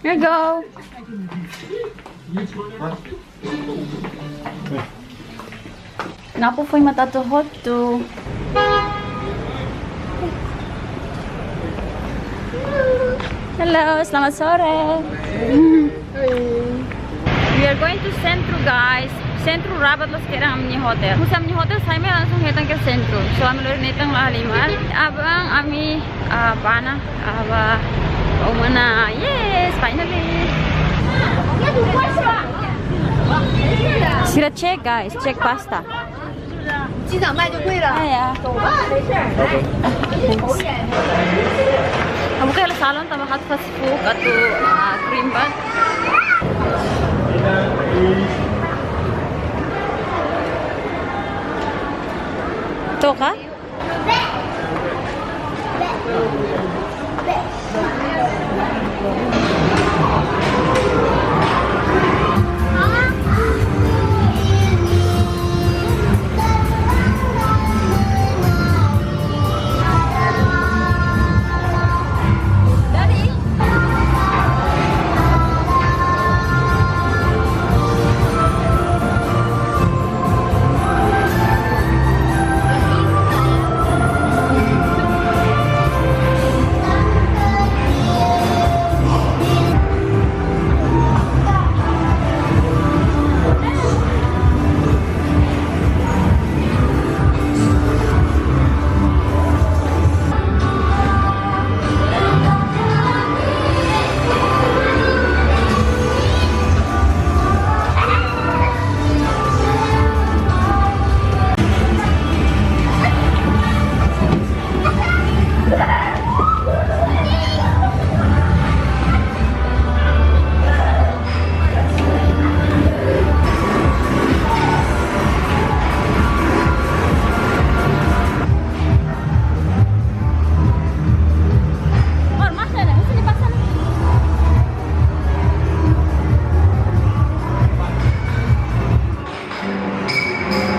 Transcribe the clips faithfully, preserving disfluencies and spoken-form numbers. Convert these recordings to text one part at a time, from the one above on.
Here we go. Napo foin mak atu hotu. Halo, selamat sore. We are going to Centro, guys. Centro Rabat loos kedan ami-nia hotel. Husi ami-nia hotel sai mai langsung hetan ke Centro. So, ami lori Nathan la halimar. Aban ami, ah, bá ona, ah, bá uma ona. Yes, finally. Sira check, guys, check pasta. 机场卖就贵了。哎呀。走吧，没事儿。Thanks. Ami buka hela salon tanba ha'u fase fuuk atu, ah, cream ba. To'o ka?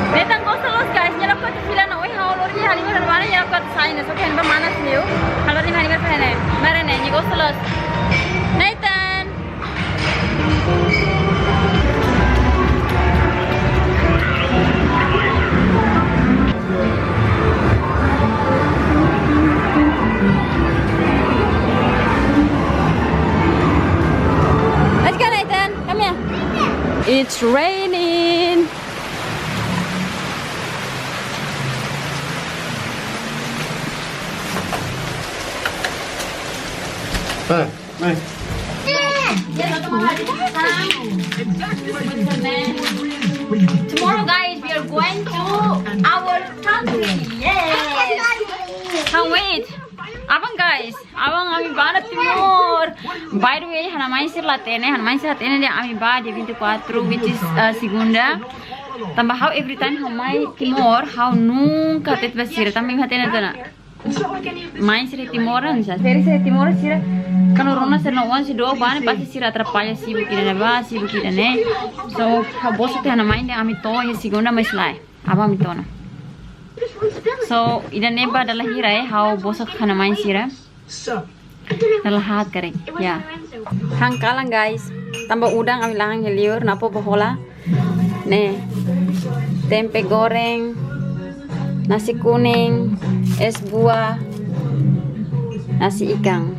Nathan gosta loos, guys. Nia lakohi atu fila ona, ohin ha'u lori nia halimar, halimar nia lakohi atu sai ona, só que iha ne'ebá manas liu. Ha'u lori nia halimar fene. Mare ne, nia gosta loos. Nathan. Let's go, Nathan. Come here. It's raining. Hey, hey. Tomorrow, guys, we are going to our country. Yes. Can't wait. Aban, guys, aban ami bá ona Timor. By the way, ha'u-nia main sira la hatene, ha'u-nia main sira hatene dehan ami bá dia vinte e quatro, which is, uh, segunda. Tanba ha'u every time ha'u mai Timor, ha'u nunka hatete ba sira, tanba imi hatene tiha ona. Main sira Timor, an sa. Sira, sira Timor, sira. Kuandu rona sira-nia oan sei dook bá ne'e, pasti sira atrapalla, sibuk ida-ne'e bá, sibuk ida-ne'e. So, ha'u bosok tiha ha'u-nia main dehan ami to'o iha segunda, mas lae. Aban ami to'o ona. So, ida-ne'e ba dala hira, eh, ha'u bosok ha'u-nia main sira. Dala haat karik, ya. Han kalan, guys. Tanba udan ami la han iha li'ur, Napo bá hola. Ne'e, tempe goreng, nasi kuning, es buah, nasi ikan.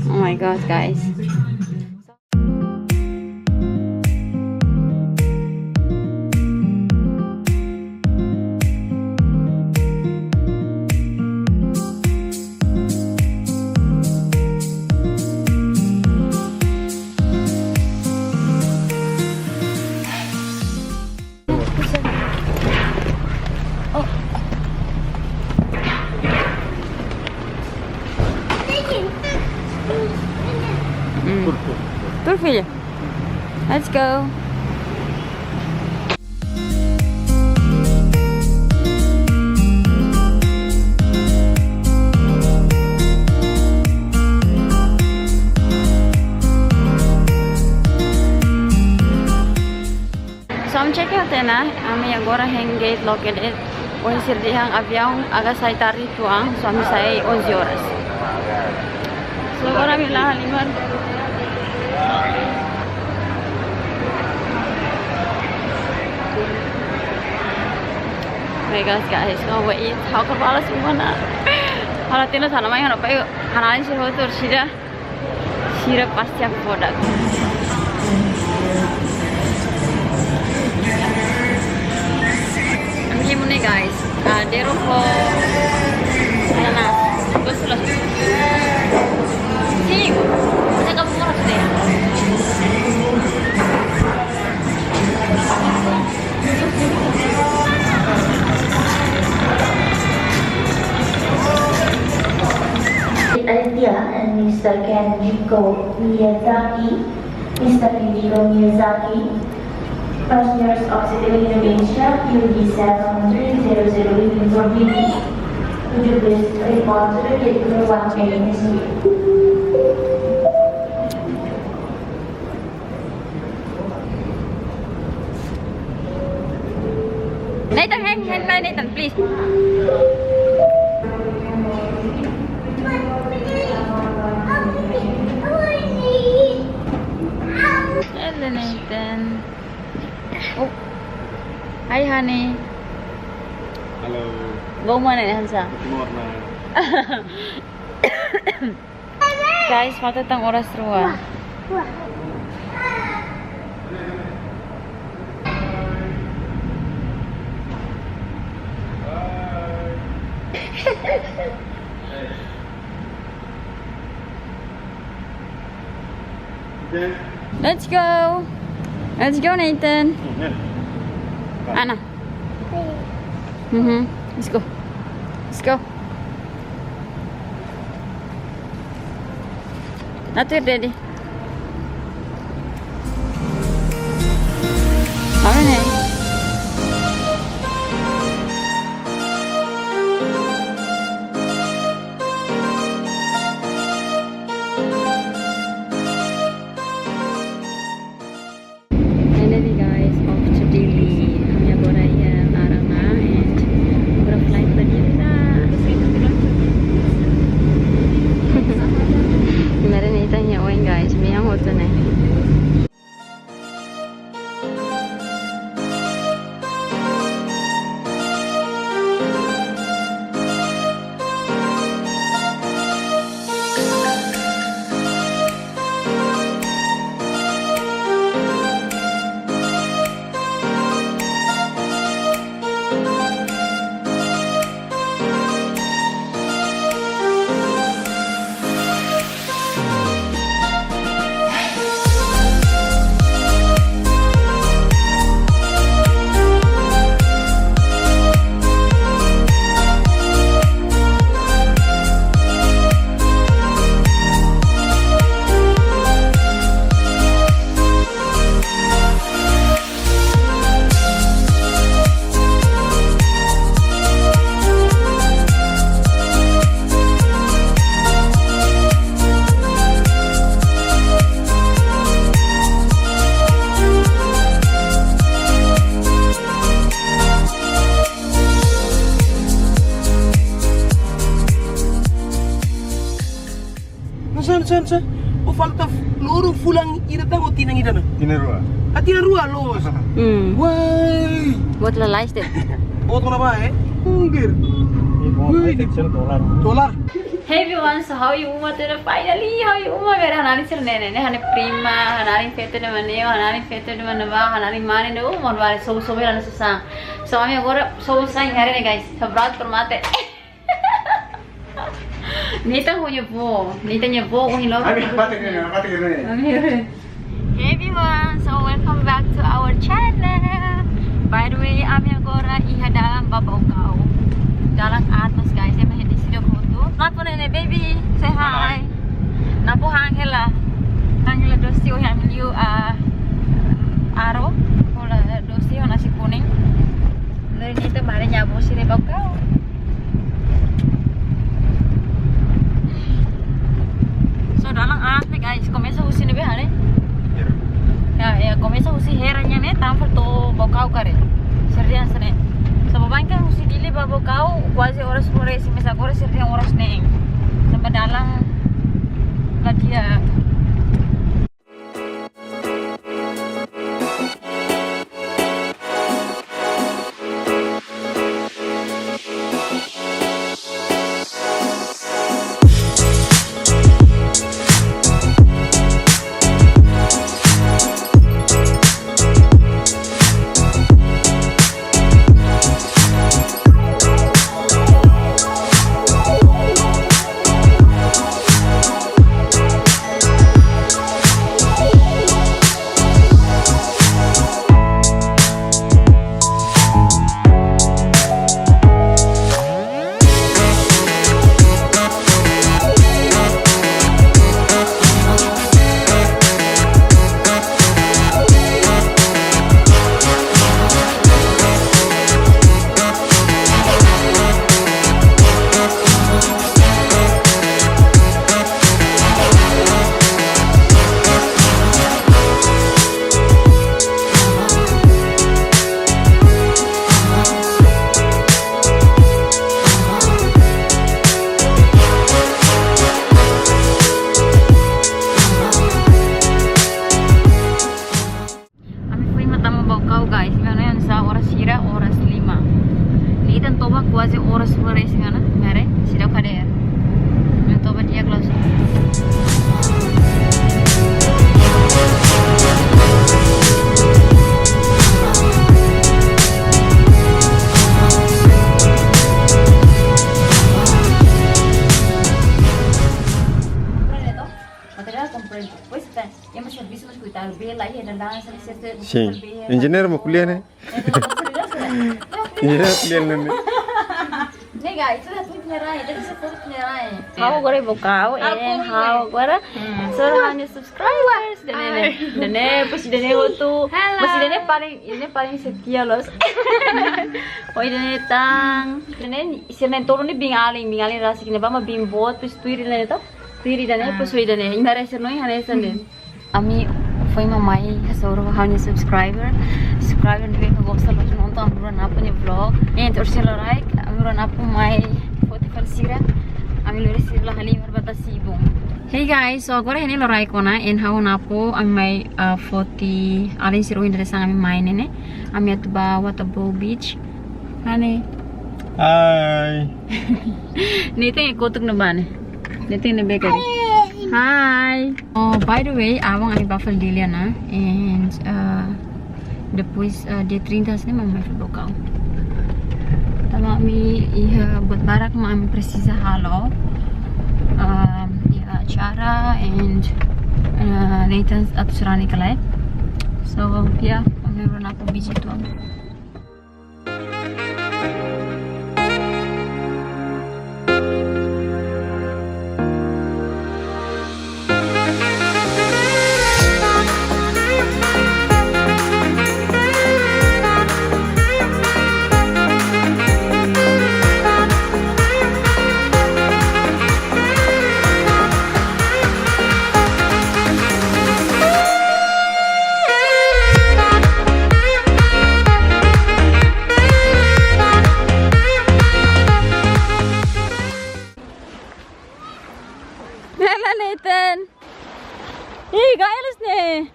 Oh my God, guys. Mm. Tur, filho. Let's go. So, ami check out ona, ami agora hein gate loke de'it. Ohin sira dehan aviaun agora sai tarde uitoan, so ami sai onze horas. So, agora ami la halimar. Hey guys, guys, no wait, ha'u kepala semua na. Kalau tidak sana main apa yuk? Hanain sira hotu sira. Sira pasti aku bodak. Ini mune guys, ah, dero ho ananas. Bagus lah. Sim, kita ke murah deh. Aditya and Mister Kenjiko Miyazaki, Mister Kenjiko Miyazaki, passengers of Citylink Indonesia, U D seven three zero zero leaving for Dili, could you please report to the gate number one A in the city? Nathan, hand, hand by Nathan, please. Hello, Nathan. Oh. Hi, honey. Halo. Bau mana nih, Hansa? Timur, nah. Guys, falta tan oras rua. Let's go. Let's go, Nathan. Ana. Mhm. Let's go. Let's go. Atu, Daddy. Mana nih? Finally, guys, off to Dili. Ami agora iha laran ona, and agora flight ba Dili ona. Mari ita-nia oin, guys, mean hotu ne'e. Nusá, nusá, nusá. Oh, falta f-, loron fulan ida tan ho tinan ida ona? Tinan rua. Ah, tinan rua loos. Hmm. Woi. Buat lalais de'it. Buat kona ba, eh? Hungir. Woi, di dolar. Dolar. Hey everyone, so ha'u iha uma to'o ona finally, ha'u iha uma, bele ha'u-nia sira-ne'e, ne'e ha'u-nia prima, ha'u-nia alin feto de'it mak ne'e, ha'u-nia alin feto de'it mak ne'ebá, ha'u-nia alin mane de'it, oh, mano vale, sobu-sobu hela susah. So, ami agora sobu sai haree ne'e, guys. Sabrat por mate. Nathan ho nia avó, Nathan nia avó, oh, hello. Ami, mate ne'e, mate ne'e. Ami. Hey everyone, so welcome back to our channel. By the way, ami agora iha dalan ba Baucau. Dalan aat mós, guys, ema hedi sida hotu. Napo ne'e, baby, say hi. Hi. Napo han hela. Han hela dosi, oh, ami liu, ah, arroz, hola dosi ho nasi kuning. Dari ne'e ita mari nia avó sira iha Baucau. So, dalan aat ne'e, guys, komesa husi ne'ebé haree? Hera. Ya, ya, komesa husi Hera nian ne'e, tanba to'o Baucau karik. Sira dehan hanesan ne'e. So, baibain kan husi Dili ba Baucau, kuaze oras rua resin, mais agora sira dehan oras neen. Tanba dalan la di'ak. Bisa mas kuitar bela, iya, dan dansa, sira, sira, Sin. Bela. Enjeñeiru mak ko'alia ne'e. Enjeñeiru mak ko'alia ne'e. Ne'e, guys, itu dah tuh penerangan, itu bisa foto penerangan. Ha'u agora iha Baucau, eh, ha'u agora. Hmm. Sira ha'u-nia subscribers, ida-ne'e, ida-ne'e, pas ida-ne'e waktu, halo. Pas ida-ne'e paling, ida-ne'e paling setia loos. Oh, ida-ne'e tan. Ida-ne'e, sira na'in-tolu ne'e biin-alin, biin-alin rasik ne'ebá mak biin boot, pas tuir ida-ne'e to. Tuir ida-ne'e, ah, pas ida-ne'e. Imi haree sira-nia oin hanesan de'it. Ami foin mak mai hasoru ha'u-nia subscriber. Subscriber ne'ebé mak gosta loos nonton ami rua Napo nia vlog. Entaun orsida loraik, ami rua Napo mai foti fali sira. Ami lori sira la halimar ba tasi-ibun. Hey guys, so agora ne'e loraik ona, entaun ha'u ho Napo, ami mai, ah, foti alin sira ohin dadeer-saan ami mai ne'e ne'e. Ami atu bá Waterbow Beach. Hane. Hai. Nathan iha kotuk ne'ebá ne'e. Nathan ne'ebé kari. Hai. Oh, by the way, aban ami bá fali Dili ona. And, uh, depois, uh, dia trinta ne'e mak ami mai fali Baucau. Tanba ami iha buat barak mak ami presiza halo. Um, iha acara and, uh, Nathan atu sarani ka lae. So, yeah, ami rua Napo busy uitoan. Hela Nathan. Ih, gaya loos ne'e.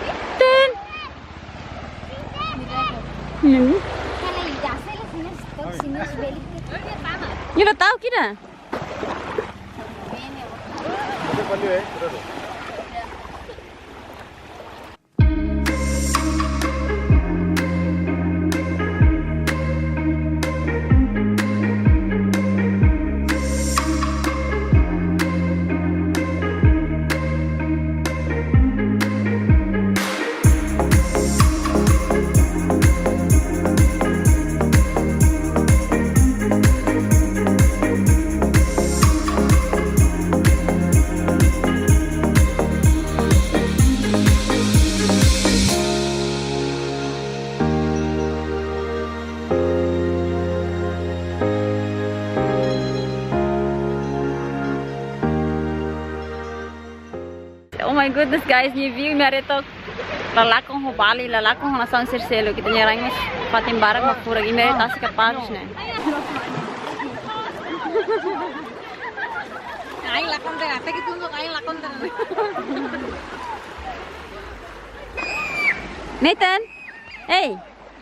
Nathan. Hmm. Nia la ta'uk ida. Oh my goodness, guys, nia view imi haree took. Lalakon ho Bali, lalakon ho nasaun sira seluk. Ita-nia rain mós fatin barak mak furak, imi haree tasi kapás ne'e. Ai, lakon tera, até que tudo, ai, lakon tera. Nathan, hey,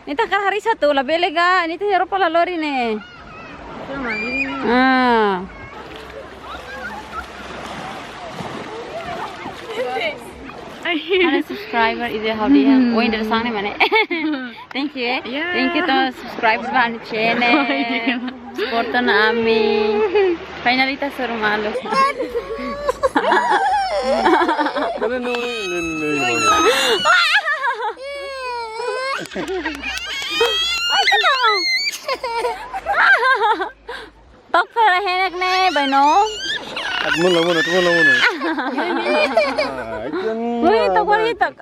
Nathan hakarak hariis atu, labele ka, Nathan-nia roupa la lori ne'e. Ah. Ha'u-nia subscriber ida ha'u dehan. Hmm. Ohin dadeer-saan ne'e mak ne'e. Thank you, eh. Yeah. Thank you to subscriber ba ha'u-nia channel. Support ona ami. Finally ita hasoru malu. Took fali henek ne'e, baino. Atmun lamun, atmun lamun. Wih, took fali took.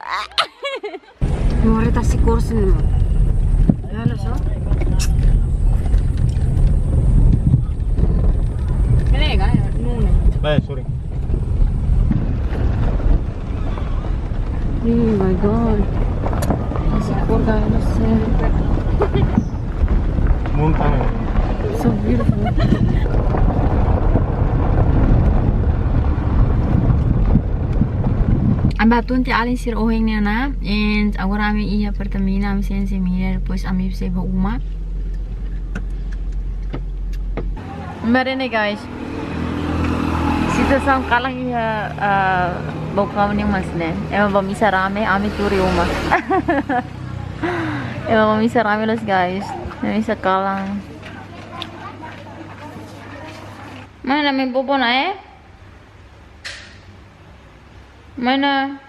More tasi kursi ne'e. Ya, lo so. Kene ga, nune. Baik, sorry. Oh my God. Esse cor da, eu não sei. Montana. So beautiful. Ami bá tun tiha alin sira ohin ne'e ona, and agora ami iha Pertamina, ami sei hanesan ne'e, depois ami sei bá uma. Imi haree ne'e, guys. Situasaun kalan iha, ah, Baucau nian mak ne'e. Ema bá misa rame, ami tuur iha uma. Ema bá misa rame loos, guys. Ema misa kalan. Mana maun bobo ona, eh? Mana,